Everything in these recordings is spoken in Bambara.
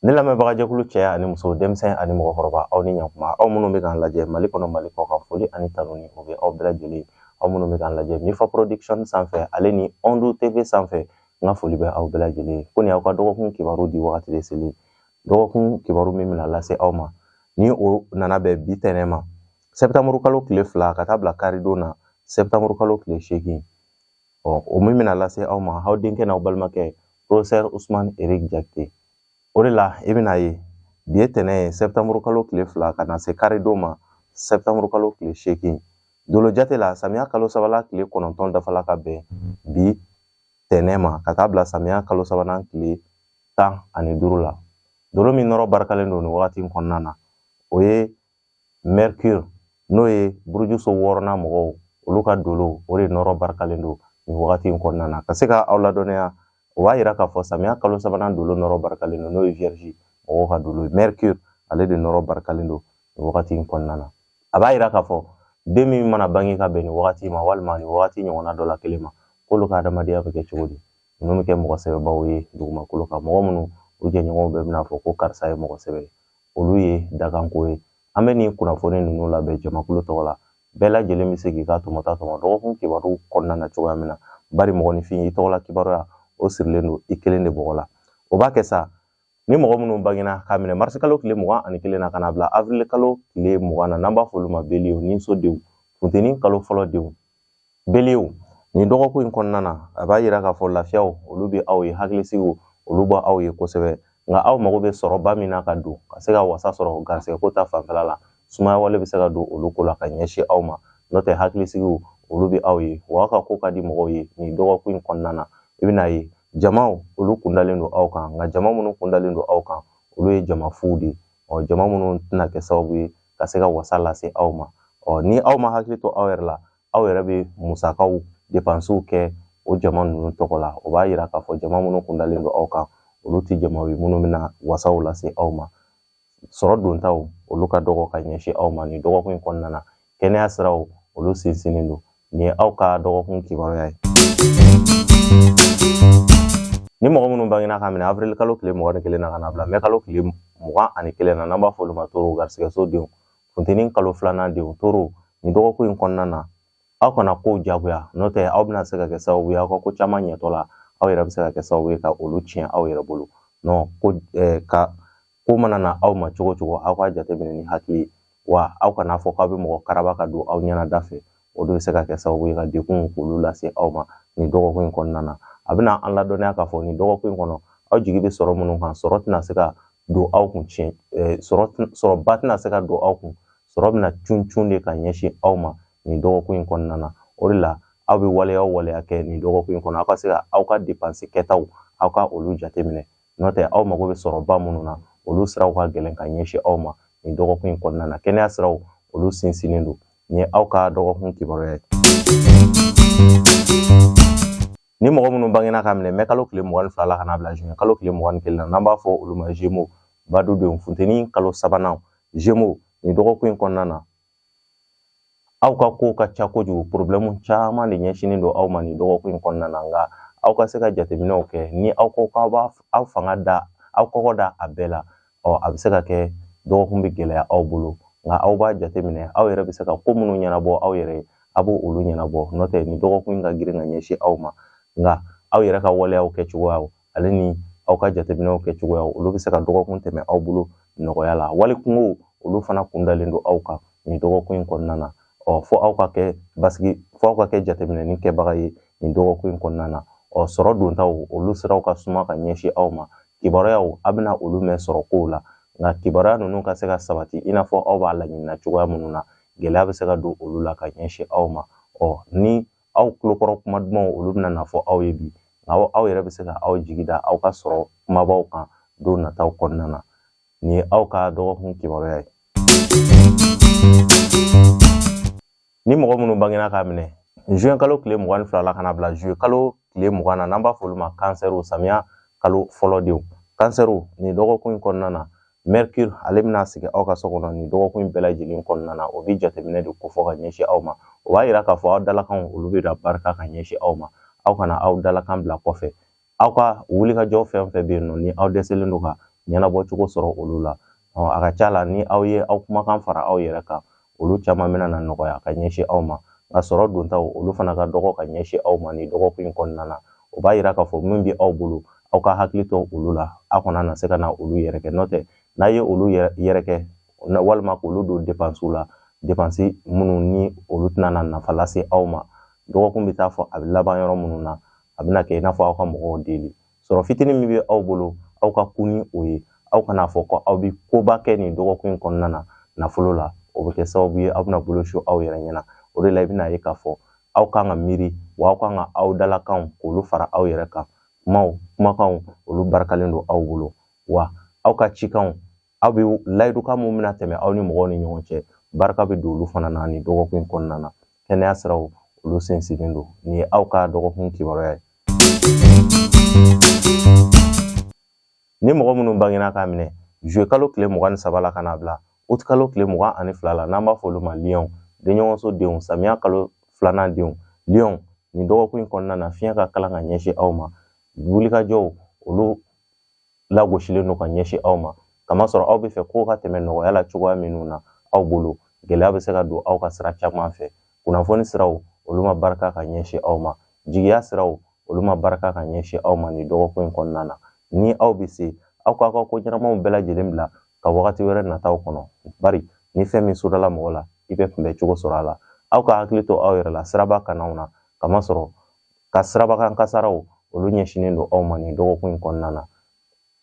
Ne lamɛnbagajɛkulu cɛ ani muso, denmisɛn ani mɔgɔkɔrɔba, aw ni ɲankuma. Aw minnu bɛ k'an lajɛ Mali kɔnɔ, Mali kɔ kan, foli ani tanuni o bɛ aw bɛɛ lajɛlen. Aw minnu bɛ k'an lajɛ Mifa Production sanfɛ ale ni Ondu TV sanfɛ, n ka foli bɛ aw bɛɛ lajɛlen. Ko nin y'aw ka dɔgɔkun kibaru di wagati de seli. Dɔgɔkun kibaru min bɛna lase aw ma, ni o nana bɛn bi tɛnɛn ma, sɛptanburu kalo tile 2, ka taa bila karidon na, sɛptanburu kalo tile 8. Ɔ, o min bɛna lase aw ma, aw denkɛ n'aw balimakɛ, professeur Usman Eric Jakite. O de la i bɛna ye bi ye tɛnɛn ye, sɛptanburu kalo tile 2, ka na se karidon ma, sɛptanburu kalo tile 8. Dolo jate la, samiya kalo sabanan tile 9 dafala ka bɛn bi tɛnɛn ma, ka taa bila samiya kalo sabanan tile 15 la. Dolo min nɔrɔ barikalen don nin wagati in kɔnɔna na, o ye Mercure, n'o ye burujuso wɔɔrɔnan mɔgɔw, olu ka dolo, o de nɔrɔ barikalen don nin wagati in kɔnɔna na. Ka se ka aw ladɔnniya, o b'a yira k'a fɔ samiya kalo sabanan dolo nɔrɔ barikalen don, n'o ye Vierge mɔgɔw ka dolo ye. Mercure, ale de nɔrɔ barikalen don nin wagati in kɔnɔna na. A b'a yira k'a fɔ den min mana bange ka bɛn nin wagati ma, walima nin wagati ɲɔgɔnna dɔ la kelen ma, k'olu ka adamadenya bɛ kɛ cogo di? Ninnu bɛ kɛ mɔgɔ sɛbɛbaw ye dugumakolo kan, mɔgɔ minnu u jɛɲɔgɔnw bɛɛ bɛna fɔ ko karisa ye mɔgɔ sɛbɛ ye. Olu ye dakanko ye. An bɛ nin kunnafoni ninnu labɛn jamakulu tɔgɔ la. Bɛɛ lajɛlen bɛ se k'i ka tɔmɔta tɔmɔ dɔgɔkun kibaru kɔnɔna na cogoya min na, bari mɔgɔninfin, i tɔgɔla kibaruya, o sirilen don i kelen de bɔgɔ la. O b'a kɛ sa, ni mɔgɔ minnu bangena k'a minɛ marisi kalo tile 21 na ka na bila avril kalo tile 20 na, n'an b'a fɔ olu ma beliyew, ninsodenw, funteni kalo fɔlɔ denw, beliyew, nin dɔgɔkun in kɔnɔna na, a b'a yira k'a fɔ lafiyaw olu bɛ aw ye, hakilisigiw olu bɛ aw ye kosɛbɛ. Nka aw mago bɛ sɔrɔba min na ka don ka se ka wasa sɔrɔ garisɛgɛ ko ta fanfɛla la, sumaya wale bɛ se ka don olu ko la ka ɲɛsin aw ma. N'o tɛ, hakilisigiw olu bɛ aw ye, wa aw ka ko ka di mɔgɔw ye nin dɔgɔkun in kɔnɔna na. I bɛna ye jamaw olu kundalen don aw kan, nka jama minnu kundalen don aw kan, olu ye jama fuw de ye. Ɔ, jama minnu tɛna kɛ sababu ye ka se ka wasa lase aw ma. Ɔ, ni aw ma hakili to aw yɛrɛ la, aw yɛrɛ bɛ musakaw depansiw kɛ o jama ninnu tɔgɔ la. O b'a yira k'a fɔ jama minnu kundalen don aw kan, olu tɛ jamaw ye minnu bɛna wasaw lase aw ma. Sɔrɔ dontaw olu ka dɔgɔ ka ɲɛsin aw ma nin dɔgɔkun in kɔnɔna na. Kɛnɛya siraw olu sinsinnen don. Nin ye aw ka dɔgɔkun kibaruya ye. Ni mɔgɔ minnu bangena k'a minɛ avril kalo tile 21 na ka na bila mɛ kalo tile 21 na, n'an b'a fɔ olu ma toro, garisigɛso denw, funteni kalo filanan denw, toro, nin dɔgɔkun in kɔnɔna na, aw kana kow jagoya, n'o tɛ aw bɛna se ka kɛ sababu ye, aw ka ko caman ɲɛtɔ la, aw yɛrɛ bɛ se ka kɛ sababu ye ka olu tiɲɛ aw yɛrɛ bolo. Non, ko ka ko mana na aw ma cogo cogo, aw k'a jateminɛ ni hakili ye, wa aw kana fɔ k'aw bɛ mɔgɔ karaba ka don aw ɲɛna da fɛ. O de bɛ se ka kɛ sababu ye ka degun k'olu lase aw ma nin dɔgɔkun in kɔnɔna na. A bɛna an ladɔnniya k'a fɔ nin dɔgɔkun in kɔnɔ, aw jigi bɛ sɔrɔ minnu kan, sɔrɔ tɛna se ka don aw kun tiɲɛ, sɔrɔba tɛna se ka don aw kun. Sɔrɔ bɛna cun cun de ka ɲɛsin aw ma nin dɔgɔkun in kɔnɔna na. O de la aw bɛ waleya o waleya kɛ nin dɔgɔkun in kɔnɔ, aw ka se ka aw ka depansi kɛtaw, aw ka olu jateminɛ. N'o tɛ, aw mago bɛ sɔrɔba minnu na, olu siraw ka gɛlɛn ka ɲɛsin aw ma nin dɔgɔkun in kɔnɔna na. Kɛnɛya siraw olu sinsinnen don. Nin ye aw ka dɔgɔkun kibaruya ye. Ni mɔgɔ minnu bangena k'a minɛ mɛ kalo tile 22 la ka na bila juin kalo tile 21 na, n'an b'a fɔ olu ma Gémeaux, badudenw, funteni kalo sabanan, Gémeaux, nin dɔgɔkun in kɔnɔna na, aw ka kow ka ca kojugu. Problème caman de ɲɛsinnen don aw ma nin dɔgɔkun in kɔnɔna na. Nka aw ka se ka jateminɛw kɛ, ni aw ko k'aw b'a aw fanga da aw kɔkɔ da a bɛɛ la, ɔ, a bɛ se ka kɛ dɔgɔkun bɛ gɛlɛya aw bolo. Nka aw b'a jateminɛ, aw yɛrɛ bɛ se ka ko minnu ɲɛnabɔ aw yɛrɛ ye, a b'o olu ɲɛnabɔ. N'o tɛ, nin dɔgɔkun in ka girin ka ɲɛsin aw ma, nka aw yɛrɛ ka waleyaw kɛcogoyaw ale ni aw ka jateminɛw kɛcogoyaw, olu bɛ se ka dɔgɔkun tɛmɛ aw bolo nɔgɔya la. Wali kungow olu fana kun dalen don aw kan nin dɔgɔkun in kɔnɔna na. Ɔ, fo aw ka kɛ basigi, fo aw ka kɛ jateminɛni kɛbaga ye nin dɔgɔkun in kɔnɔna na. Ɔ, sɔrɔ dontaw olu siraw ka suma ka ɲɛsin aw ma. Kibaruyaw, a bɛna olu mɛn sɔrɔ kow la, nka kibaruya ninnu ka se ka sabati i n'a fɔ aw b'a laɲinina cogoya minnu na, gɛlɛya bɛ se ka don olu la ka ɲɛsin aw ma. Ɔ, ni aw tulokɔrɔ kuma dumanw olu bɛna na fɔ aw ye bi, nka aw yɛrɛ bɛ se ka aw jigi da aw ka sɔrɔ kumabaw kan don nataw kɔnɔna na. Nin ye aw ka dɔgɔkun kibaruya ye. Ni mɔgɔ minnu bangena k'a minɛ juin kalo tile 22 la ka na bila juillet kalo tile 20 na, n'an b'a fɔ olu ma kansɛriw, samiya kalo fɔlɔ denw, kansɛriw, nin dɔgɔkun in kɔnɔna na, Mercure ale bɛna sigi aw ka so kɔnɔ nin dɔgɔkun in bɛɛ lajɛlen kɔnɔna na. O bɛ jateminɛ de kofɔ ka ɲɛsin aw ma. O b'a yira k'a fɔ aw dalakanw olu bɛ na barika ka ɲɛsin aw ma. Aw kana aw dalakan bila kɔfɛ. Aw ka wulikajɔ fɛn o fɛn bɛ yen nɔ, ni aw dɛsɛlen don ka ɲɛnabɔcogo sɔrɔ olu la. A ka ca la ni aw ye aw kumakan fara aw yɛrɛ kan, olu caman bɛna na nɔgɔya ka ɲɛsin aw ma. Nka sɔrɔ dontaw olu fana ka dɔgɔ ka ɲɛsin aw ma nin dɔgɔkun in kɔnɔna na. O b'a yira k'a fɔ min bɛ aw bolo, aw ka hakili to olu la, aw kana na se ka na olu yɛrɛkɛ. N'o tɛ, n'a ye olu yɛrɛkɛ walima k'olu don depansiw la, depansi minnu ni olu tɛna na nafa lase aw ma, dɔgɔkun bɛ taa fɔ a bɛ laban yɔrɔ minnu na, a bɛna kɛ i n'a fɔ aw ka mɔgɔw deli. Sɔrɔ fitinin min bɛ aw bolo, aw ka kun ni o ye. Aw kana fɔ ko aw bɛ koba kɛ nin dɔgɔkun in kɔnɔna na nafolo la, o bɛ kɛ sababu ye aw bɛna bolo su aw yɛrɛ ɲɛna. O de la i bɛna ye k'a fɔ aw kan ka miiri, wa aw kan ka aw dalakanw k'olu fara aw yɛrɛ kan. Kumaw, kumakanw, olu barikalen don aw bolo, wa aw ka cikanw, aw bɛ layidukan mun bɛna tɛmɛ aw ni mɔgɔw ni ɲɔgɔn cɛ, barika bɛ don olu fana na nin dɔgɔkun in kɔnɔna na. Kɛnɛya siraw olu sinsinnen don. Nin ye aw ka dɔgɔkun kibaruya ye. Ni mɔgɔ minnu bangena k'a minɛ juillet kalo tile 23 la ka n'a bila août kalo tile 22 la, n'an b'a fɔ olu ma liyɔn, denɲɔgɔnso denw, samiya kalo filanan denw, liyɔn, nin dɔgɔkun in kɔnɔna na fiɲɛ ka kalan ka ɲɛsin aw ma. Wulikajɔw olu lagosilen don ka ɲɛsin aw ma, kamasɔrɔ aw bɛ fɛ kow ka tɛmɛ nɔgɔya la cogoya minnu na aw bolo, gɛlɛya bɛ se ka don aw ka sira caman fɛ. Kunnafoni siraw olu ma barika ka ɲɛsin aw ma, jigiya siraw olu ma barika ka ɲɛsin aw ma nin dɔgɔkun in kɔnɔna na. Ni aw bɛ se, aw k'aw ka ko ɲɛnamaw bɛɛ lajɛlen bila ka wagati wɛrɛ nataw kɔnɔ, bari ni fɛn min sodala mɔgɔ la, i bɛ kunbɛ cogo sɔrɔ a la. Aw ka hakili to aw yɛrɛ la siraba kannaw na, kamasɔrɔ ka sirabakan kasaraw olu ɲɛsinnen don aw ma nin dɔgɔkun in kɔnɔna na.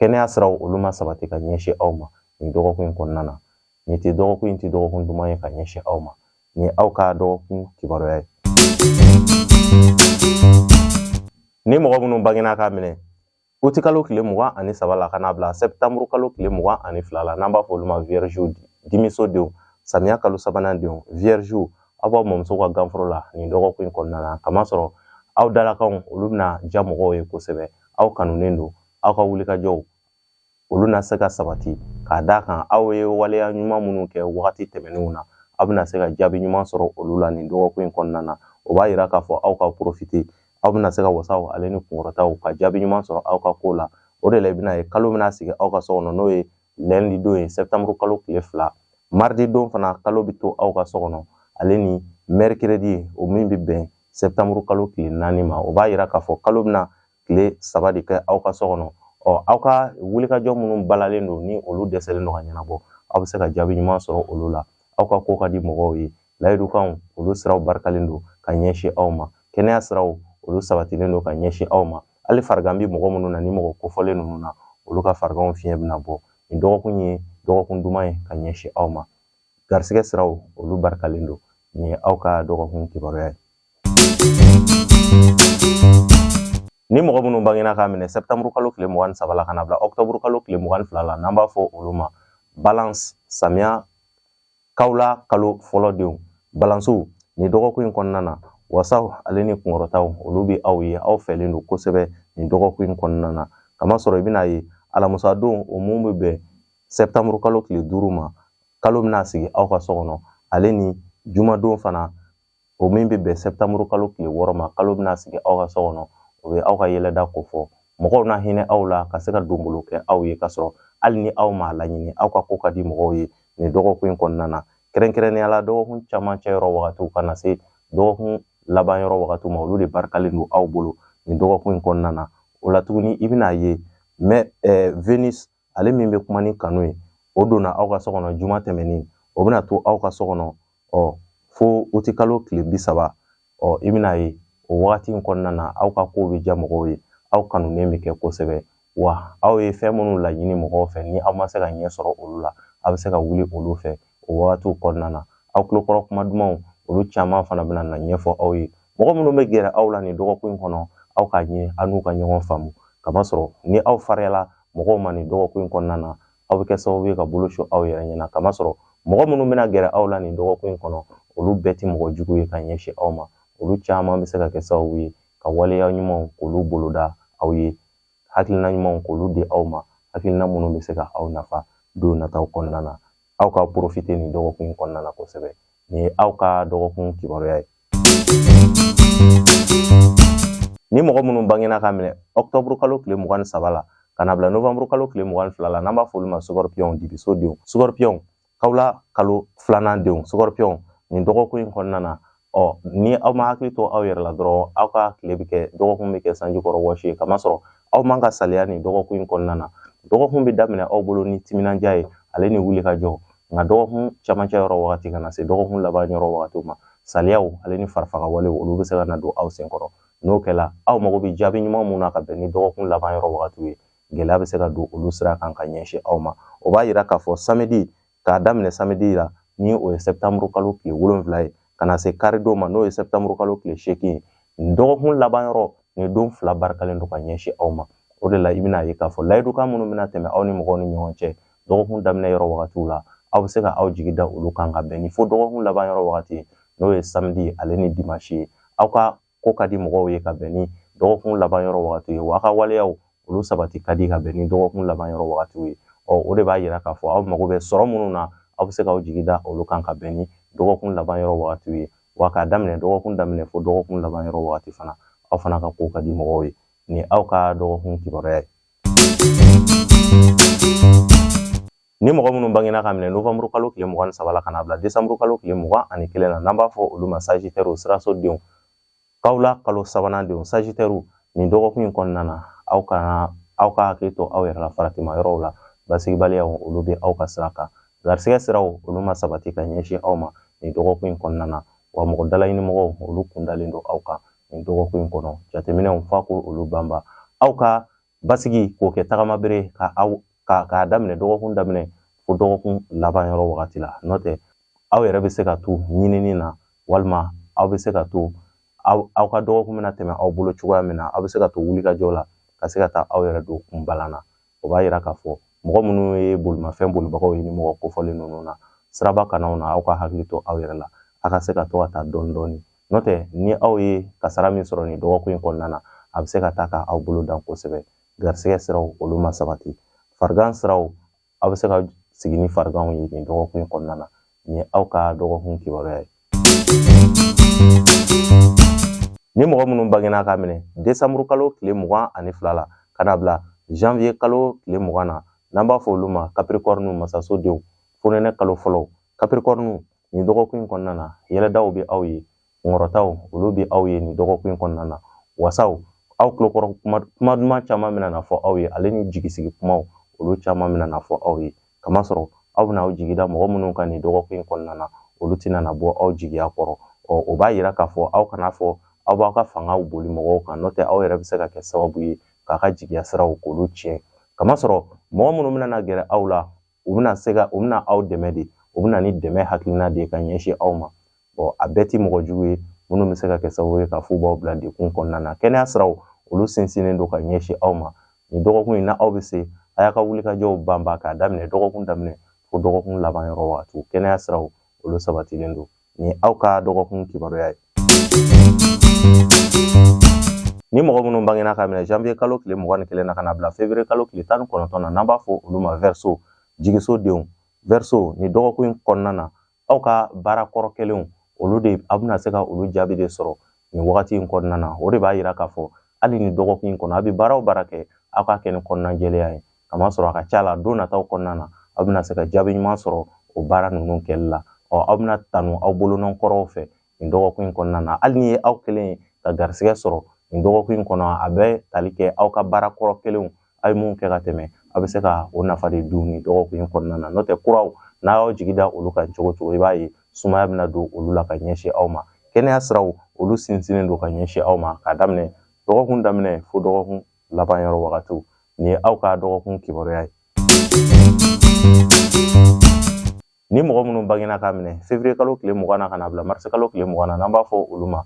Kɛnɛya siraw olu ma sabati ka ɲɛsin aw ma nin dɔgɔkun in kɔnɔna na. Nin tɛ dɔgɔkun in tɛ dɔgɔkun duman ye ka ɲɛsin aw ma. Nin ye aw ka dɔgɔkun kibaruya ye. Ni mɔgɔ minnu bangena k'a minɛ uti kalo tile 23 la ka n'a bila sɛptanburu kalo tile 22 la, n'an b'a fɔ olu ma viergew, dimiso denw, samiya kalo sabanan denw, viergew, aw b'aw mamuso ka ganforo la nin dɔgɔkun in kɔnɔna na, kamasɔrɔ aw dalakanw olu bɛna diya mɔgɔw ye kosɛbɛ. Aw kanunen don, aw ka wulikajɔw olu na se ka sabati k'a d'a kan aw ye waleya ɲuman minnu kɛ wagati tɛmɛnenw na, aw bɛna se ka jaabi ɲuman sɔrɔ olu la nin dɔgɔkun in kɔnɔna na. O b'a yira k'a fɔ aw ka profiter, aw bɛna se ka wasaw ale ni kunkɔrɔtaw ka jaabi ɲuman sɔrɔ aw ka ko la. O de la i bɛna ye kalo bɛna sigi aw ka so kɔnɔ, n'o ye lundi don ye, septembre kalo tile 2. Mardi don fana kalo bɛ to aw ka so kɔnɔ, ale ni mercredi, o min bɛ bɛn septembre kalo tile 4 ma. O b'a yira k'a fɔ kalo bɛna tile 3 de kɛ aw ka so kɔnɔ. Aw ka wulikajɔ minnu balalen don ni olu dɛsɛlen don ka ɲɛnabɔ, aw bɛ se ka jaabi ɲuman sɔrɔ olu la. Aw ka ko ka di mɔgɔw ye, layidukanw olu siraw barikalen don ka ɲɛsin aw ma, kɛnɛya siraw olu sabatilen don ka ɲɛsin aw ma. Hali farigan bɛ mɔgɔ minnu na, ni mɔgɔ kofɔlen ninnu na, olu ka fariganw fiɲɛ bɛna bɔ. Nin dɔgɔkun ye dɔgɔkun duman ye ka ɲɛsin aw ma. Garisigɛ siraw olu barikalen don. Nin ye aw ka dɔgɔkun kibaruya ye. Ni mɔgɔ minnu bangena k'a minɛ septembre kalo tile 23 la ka na bila octobre kalo tile 22 la, n'an b'a fɔ olu ma balance, samiya kawula kalo fɔlɔ denw, balansiw, nin dɔgɔkun in kɔnɔna na, wasaw ale ni kunkɔrɔtaw olu bɛ aw ye, aw fɛlen don kosɛbɛ nin dɔgɔkun in kɔnɔna na, kamasɔrɔ i bɛna ye alamisa don, o mun bɛ bɛn septembre kalo tile 5 ma, kalo bɛna sigi aw ka so kɔnɔ, ale ni jumadon fana, o min bɛ bɛn septembre kalo tile 6 ma, kalo bɛna sigi aw ka so kɔnɔ. O bɛ aw ka yɛlɛda kofɔ. Mɔgɔw na hinɛ aw la ka se ka donbolo kɛ aw ye, k'a sɔrɔ hali ni aw m'a laɲini. Aw ka ko ka di mɔgɔw ye nin dɔgɔkun in kɔnɔna na, kɛrɛnkɛrɛnnenya la dɔgɔkun camancɛ yɔrɔ wagatiw ka na se dɔgɔkun laban yɔrɔ wagatiw ma, olu de barikalen don aw bolo nin dɔgɔkun in kɔnɔna na. O la tuguni, i bɛna ye mɛ Venus, ale min bɛ kuma ni kanu ye, o donna aw ka so kɔnɔ juma tɛmɛnen, o bɛna to aw ka so kɔnɔ fo uti kalo tile 30. I bɛna ye o wagati in kɔnɔna na, aw ka kow bɛ diya mɔgɔw ye, aw kanunen bɛ kɛ kosɛbɛ, wa aw ye fɛn minnu laɲini mɔgɔw fɛ ni aw ma se ka ɲɛ sɔrɔ olu la, aw bɛ se ka wuli olu fɛ o wagatiw kɔnɔna na. Aw tulokɔrɔ kuma dumanw olu caman fana bɛna na ɲɛfɔ aw ye. Mɔgɔ minnu bɛ gɛrɛ aw la nin dɔgɔkun in kɔnɔ, aw k'a ɲini aw n'u ka ɲɔgɔn faamu, kamasɔrɔ ni aw fariyala mɔgɔw ma nin dɔgɔkun in kɔnɔna na, aw bɛ kɛ sababu ye ka bolo su aw yɛrɛ ɲɛna, kamasɔrɔ mɔgɔ minnu bɛna gɛrɛ aw la nin dɔgɔkun in kɔnɔ, olu bɛɛ tɛ mɔgɔ jugu ye ka ɲɛsin aw ma. Olu caman bɛ se ka kɛ sababu ye ka waleya ɲumanw k'olu boloda aw ye, hakilina ɲumanw k'olu di aw ma, hakilina minnu bɛ se ka aw nafa don nataw kɔnɔna na. Aw ka profiter nin dɔgɔkun in kɔnɔna na kosɛbɛ. Nin ye aw ka dɔgɔkun kibaruya ye. Ni mɔgɔ minnu bangena ka minɛ octobre kalo tile 23 la ka na bila novembre kalo tile 22 la, n'an b'a fɔ olu ma scorpion, dibiso denw, scorpion kawula kalo filanan denw, scorpion nin dɔgɔkun in kɔnɔna na, ɔ ni aw ma hakili to aw yɛrɛ la dɔrɔn, aw ka tile bɛ kɛ, dɔgɔkun bɛ kɛ sanji kɔrɔ wɔsi ye, kamasɔrɔ aw man ka saliya nin dɔgɔkun in kɔnɔna na. Dɔgɔkun bɛ daminɛ aw bolo ni timinandiya ye ale ni wuli ka jɔ, nka dɔgɔkun camancɛ yɔrɔ wagati ka na se dɔgɔkun laban yɔrɔ wagatiw ma, saliyaw ale ni farifaga walew olu bɛ se ka na don aw sen kɔrɔ. N'o kɛla, aw mago bɛ jaabi ɲuman mun na ka bɛn ni dɔgɔkun laban yɔrɔ wagatiw ye, gɛlɛya bɛ se ka don olu sira kan ka ɲɛsin aw ma. O b'a yira k'a fɔ samedi, k'a daminɛ samedi la, ni o ye septembre kalo tile 7 ye, ka na se karidon ma, n'o ye septembre kalo tile 8 ye, nin dɔgɔkun laban yɔrɔ nin don fila barikalen don ka ɲɛsin aw ma. O de la i bɛna ye k'a fɔ layidukan minnu bɛna tɛmɛ aw ni mɔgɔw ni ɲɔgɔn cɛ dɔgɔkun daminɛ yɔrɔ wagatiw la, aw bɛ se ka aw jigi da olu kan ka bɛn ni fo dɔgɔkun laban yɔrɔ wagati ye, n'o ye samedi ale ni dimanche ye. Aw ka ko ka di mɔgɔw ye ka bɛn ni dɔgɔkun laban yɔrɔ wagati ye, wa aw ka waleyaw olu sabati ka di ka bɛn ni dɔgɔkun laban yɔrɔ wagatiw ye. Ɔ o de b'a yira k'a fɔ aw mago bɛ sɔrɔ minnu na, aw bɛ se k'aw jigi da olu kan ka bɛn ni dɔgɔkun laban yɔrɔ wagatiw ye, wa k'a daminɛ dɔgɔkun daminɛ fo dɔgɔkun laban yɔrɔ wagati fana, aw fana ka ko ka di mɔgɔw ye. Ni aw ka dɔgɔkun kibaruya ye. Ni mɔgɔ minnu bangena ka minɛ novembre kalo tile 23 la ka na bila décembre kalo tile 21 na, n'an b'a fɔ olu ma sagittaire, siraso denw, kawula kalo sabanan denw, sagittaire nin dɔgɔkun in kɔnɔna na, aw kana aw ka hakili to aw yɛrɛ la faratima yɔrɔw la, basigibaliyaw olu bɛ aw ka sira kan, garisigɛ siraw olu ma sabati ka ɲɛsin aw ma nin dɔgɔkun in kɔnɔna na, wa mɔgɔ dalaɲini mɔgɔw olu kundalen don aw kan nin dɔgɔkun in kɔnɔ. Jateminɛw f'a ko olu banba aw ka basigi k'o kɛ tagamabere ka aw ka k'a daminɛ dɔgɔkun daminɛ fo dɔgɔkun laban yɔrɔ wagati la. N'o tɛ, aw yɛrɛ bɛ se ka to ɲinini na, walima aw bɛ se ka to aw ka dɔgɔkun bɛna tɛmɛ aw bolo cogoya min na, aw bɛ se ka to wulikajɔ la ka se ka taa aw yɛrɛ don kunbalan na. O b'a yira k'a fɔ mɔgɔ minnu ye bolimafɛn bolibagaw ye ni mɔgɔ kofɔlen ninnu na, siraba kanaw na, aw ka hakili to aw yɛrɛ la, a ka se ka to ka taa dɔɔni dɔɔni. N'o tɛ, ni aw ye kasara min sɔrɔ nin dɔgɔkun in kɔnɔna na, a bɛ se ka taa ka aw bolo dan kosɛbɛ. Garisigɛ siraw olu ma sabati, farigan siraw, aw bɛ se ka sigi ni fariganw ye nin dɔgɔkun in kɔnɔna na. Nin ye aw ka dɔgɔkun kibaruya ye. Ni mɔgɔ minnu bangena ka minɛ décembre kalo tile 22 la ka na bila janvier kalo tile 20 na, n'an b'a fɔ olu ma capricorne, masaso denw, fonɛnɛ kalo fɔlɔ, capricorne nin dɔgɔkun in kɔnɔna na, yɛlɛdaw bɛ aw ye, kunkɔrɔtaw olu bɛ aw ye nin dɔgɔkun in kɔnɔna na, wasaw aw tulokɔrɔ kuma duman caman bɛna na fɔ aw ye, ale ni jigisigi kumaw olu caman bɛna na fɔ aw ye, kamasɔrɔ aw bɛna aw jigi da mɔgɔ minnu kan nin dɔgɔkun in kɔnɔna na, olu tɛna na bɔ aw jigiya kɔrɔ. Ɔ o b'a yira k'a fɔ aw kana fɔ aw b'aw ka fangaw boli mɔgɔw kan, n'o tɛ aw yɛrɛ bɛ se ka kɛ sababu ye k'a ka jigiya siraw k'olu tiɲɛ, kamasɔrɔ mɔgɔ minnu bɛna na gɛrɛ aw la, u bɛna se ka u bɛna aw dɛmɛ de, u bɛna ni dɛmɛ hakilina de ye ka ɲɛsin aw ma. Bɔn a bɛɛ ti mɔgɔ jugu ye minnu bɛ se ka kɛ sababu ye ka f'u b'aw bila degun kɔnɔna na. Kɛnɛya siraw olu sinsinnen don ka ɲɛsin aw ma nin dɔgɔkun in na. Aw bɛ se a y'a ka wulikajɔw banba k'a daminɛ dɔgɔkun daminɛ fo dɔgɔkun laban yɔrɔ wagatiw, kɛnɛya siraw olu sabatilen don. Nin aw ka dɔgɔkun kibaruya ye. Ni mɔgɔ minnu bangena ka minɛ janvier kalo tile 21 na ka na bila février kalo tile 19 na, n'an b'a fɔ olu ma verseau, jigiso denw, verseau nin dɔgɔkun in kɔnɔna na, aw ka baara kɔrɔ kɛlenw olu de aw bɛna se ka olu jaabi de sɔrɔ nin wagati in kɔnɔna na. O de b'a yira k'a fɔ hali nin dɔgɔkun in kɔnɔ, a bɛ baara o baara kɛ, aw k'a kɛ ni kɔnɔnajɛlenya ye, kamasɔrɔ a ka ca la don nataw kɔnɔna na, aw bɛna se ka jaabi ɲuman sɔrɔ o baara ninnu kɛli la. Ɔ aw bɛna tanu aw bolonɔ kɔrɔw fɛ nin dɔgɔkun in kɔnɔna na. Hali ni ye aw kelen ye ka garisigɛ sɔrɔ nin dɔgɔkun in kɔnɔ, a bɛ tali kɛ aw ka baara kɔrɔ kelenw aw ye mun kɛ ka tɛmɛ, aw bɛ se ka o nafa de dun nin dɔgɔkun in kɔnɔna na. N'o tɛ, kuraw n'a y'aw jigi da olu kan cogo cogo, i b'a ye sumaya bɛna don olu la ka ɲɛsin aw ma. Kɛnɛya siraw olu sinsinnen don ka ɲɛsin aw ma k'a daminɛ dɔgɔkun daminɛ fo dɔgɔkun laban yɔrɔ wagatiw. Nin ye aw ka dɔgɔkun kibaruya ye. Ni mɔgɔ minnu bangena k'a minɛ février kalo tile 20 na ka na bila mars kalo tile 20 na, n'an b'a fɔ olu ma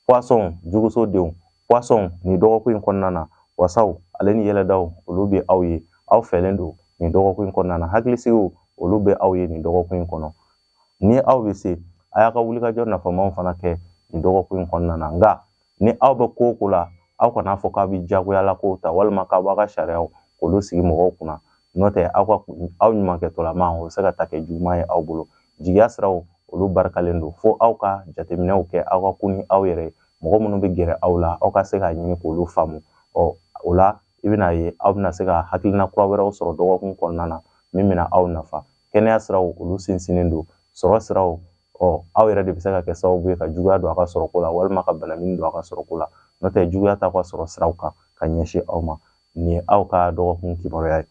poisson, juguso denw, poisson nin dɔgɔkun in kɔnɔna na, wasaw ale ni yɛlɛdaw olu bɛ aw ye, aw fɛlen don nin dɔgɔkun in kɔnɔna na, hakilisigiw olu bɛ aw ye nin dɔgɔkun in kɔnɔ. Ni aw bɛ se, a y'a ka wulikajɔ nafamaw fana kɛ nin dɔgɔkun in kɔnɔna na. Nka ni aw bɛ ko o ko la, aw kana fɔ k'aw bɛ jagoyala kow ta, walima k'aw b'a ka sariyaw k'olu sigi mɔgɔw kunna. N'o tɛ, aw ka aw ɲumankɛtɔlama o bɛ se ka ta kɛ juguman ye aw bolo. Jigiya siraw olu barikalen don, fo aw ka jateminɛw kɛ aw ka kun ni aw yɛrɛ ye. Mɔgɔ minnu bɛ gɛrɛ aw la, aw ka se k'a ɲini k'olu faamu. Ɔ o la, I bɛna ye aw bɛna se ka hakilina kura wɛrɛw sɔrɔ dɔgɔkun kɔnɔna na min bɛna aw nafa. Kɛnɛya siraw, olu sinsinnen don. Sɔrɔ siraw, ɔ aw yɛrɛ de bɛ se ka kɛ sababu ye ka juguya don a ka sɔrɔko la walima ka banamini don a ka sɔrɔko la. N'o tɛ, juguya t'aw ka sɔrɔ siraw kan ka ɲɛsin aw ma. Nin ye aw ka dɔgɔkun kibaruya ye.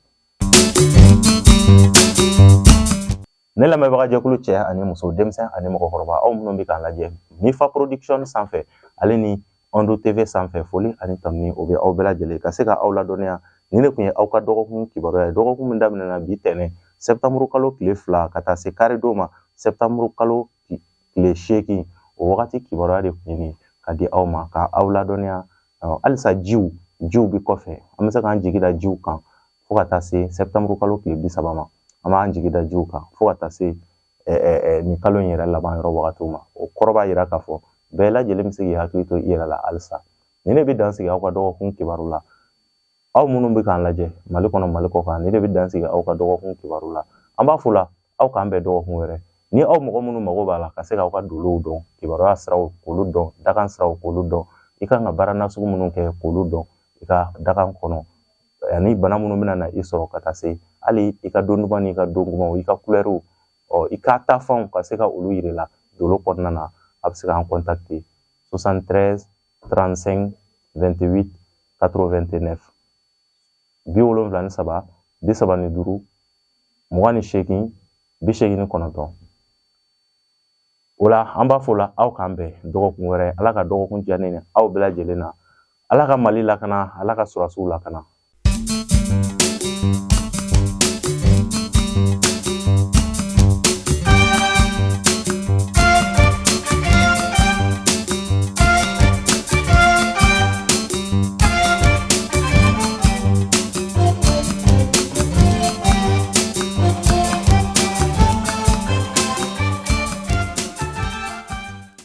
Ne lamɛnbagajɛkulu cɛ ani muso, denmisɛn ani mɔgɔkɔrɔba, aw minnu bɛ k'an lajɛ Mifa Production sanfɛ ale ni Ondo TV sanfɛ, foli ani tanuni o bɛ aw bɛɛ lajɛlen ka se ka aw ladɔnniya. Nin de tun ye aw ka dɔgɔkun kibaruya ye, dɔgɔkun min daminɛna bi tɛnɛn sɛptanburu kalo tile 2 ka taa se karidon ma sɛptanburu kalo tile 8. O wagati kibaruya de tun ye nin ka di aw ma ka aw ladɔnniya. Halisa jiw bi kɔfɛ, an bɛ se k'an jigi da jiw kan fo ka taa se sɛptanburu kalo tile 30 ma. An b'an jigi da jiw kan fo ka taa se nin kalo in yɛrɛ laban yɔrɔ wagatiw ma. O kɔrɔ b'a jira k'a fɔ bɛɛ lajɛlen bɛ se k'i hakili to i yɛrɛ la halisa. Nin de bɛ dan sigi aw ka dɔgɔkun kibaru la. Aw minnu bɛ k'an lajɛ Mali kɔnɔ, Mali kɔ kan, nin de bɛ dan sigi aw ka dɔgɔkun kibaru la. An b'a fɔ la aw k'an bɛn dɔgɔkun wɛrɛ. Ni aw mɔgɔ minnu mago b'a la ka se k'aw ka dolow dɔn, kibaruya siraw k'olu dɔn, dakan siraw k'olu dɔn, i kan ka baara nasugu minnu kɛ k'olu dɔn i ka dakan kɔnɔ, ani bana minnu bɛna na i sɔrɔ, ka taa se hali i ka don duman n'i ka don gomanw, i ka kulɛriw, ɔ i ka taafanw, ka se ka olu yir'i la dolo kɔnɔna na, a bɛ se k'an contacter 73 35 28 89, 73 35 28 89. O la an b'a fɔ la aw k'an bɛn dɔgɔkun wɛrɛ. Ala ka dɔgɔkun diya ne ni aw bɛɛ lajɛlen na. Ala ka Mali lakana, Ala ka sɔrɔdasiw lakana.